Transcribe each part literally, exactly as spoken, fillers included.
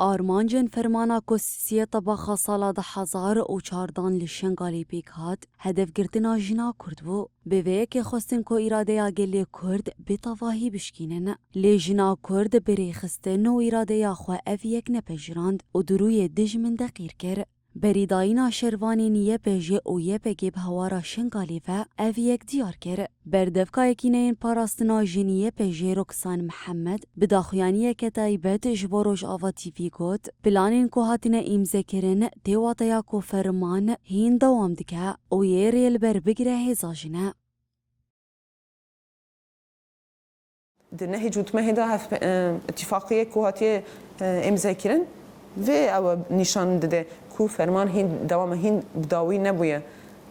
Armancên fermana ku sisiyê tebaxa sala du hezar û çardan li Şengalê pêk hat, hedefgirtina jina Kurd bû. Bi vê yekê xwestin ku îradeya gelê Kurd bi tevahî bişkînin. Lê jina Kurd bi rêxistin û îradeya xwe ev yek nepejirand û di rûyê dijmin de qîr kir. Berîdayîna şervanên Y P J û Y P G bi hewara Şengalê ve ev yek diyar kir. Berdevka Yekîneyên Parastina Jin Y P J Roksan Mihemed bi daxuyaniyeke taybet ji bo Rojava T V got, planên ku hatine îmzekirin tê wateya ku ferman hîn dewam dike û yê rê li ber bigire hêza jin e. Di nehê cotmehê de hev, e, îtîfaqiyê ku hatiye, e, îmzekirin, vê ew nîşan dide ku ferman hîn dewam e, hîn bi dawî nebûye.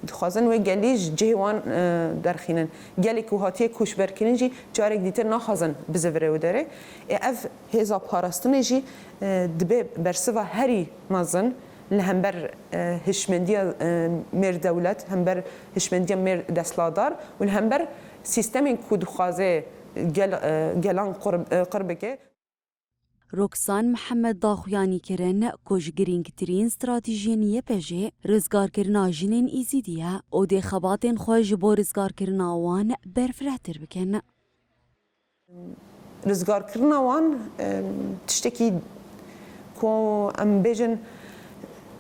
Dixwazin wê gelî ji cihê wan, e, derxînin. Gelê ku hatiye koçberkirin jî carek dîtir naxwazin bizivire wê derê. Ê ev hêza parastinê jî, e, dibe bersiva herî mezin li hember, e, hişmendiya, e, mêr dewlet, hember hişmendiya mêr desthilatdar û li hember sîstemên ku dixwaze gel-, e, gelan qur-, e, qir bike. Roksan Mihemed daxuyanî kirin ku ji girîngtirîn stratejiyên Y P J rizgarkirina jinên Êzidî ye û dê xebatên xwe ji bo rizgarkirina wan berfirehtir bikin. Rizgarkirina wan, em, tiştekî ku em bêjin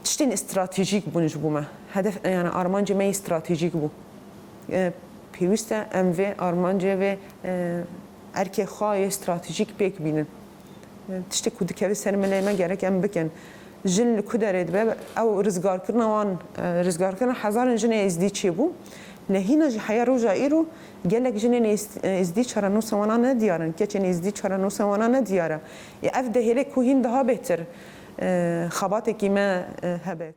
tiştên stratejîk bûn ji bo me. Hedef, yani armancê me yê stratejîk bû. E, pêwîst e em vê armancê, vê, e, erkê xwe yê stratejîk pêk bînin. E, tiştê ku dikeve ser milê me gerek em bikin. Jin li ku derê dibe, ew rizgarkirina wan, e, rizgarkirina hezarin jinê Êzdî çêbû. Lê hîna jî heya roja îro gelek jinên Êz-, Êzdî çarenûsa wana ne diyar in, keçên Êzdî çarenûsa wana ne diyar e. Ê ev dihêle ku hîn daha bêhtir, e, xebatekî me, e, hebe.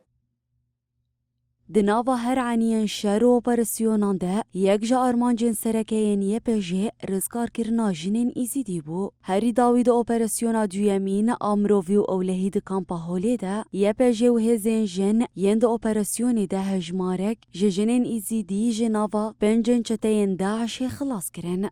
Di nava her eniyên şer û operasyonan de yek ji armancên sereke yên Y P J rizgarkirina jinên Êzidî bû. Herî dawî di operasyona duyemîn a mirovî û ewlehî di kampa Holê de Y P J û hêzên jin yên di operasyonê de hejmarek ji jinên Êzidî ji nava pencên çeteyên DAIŞê xilas kirin.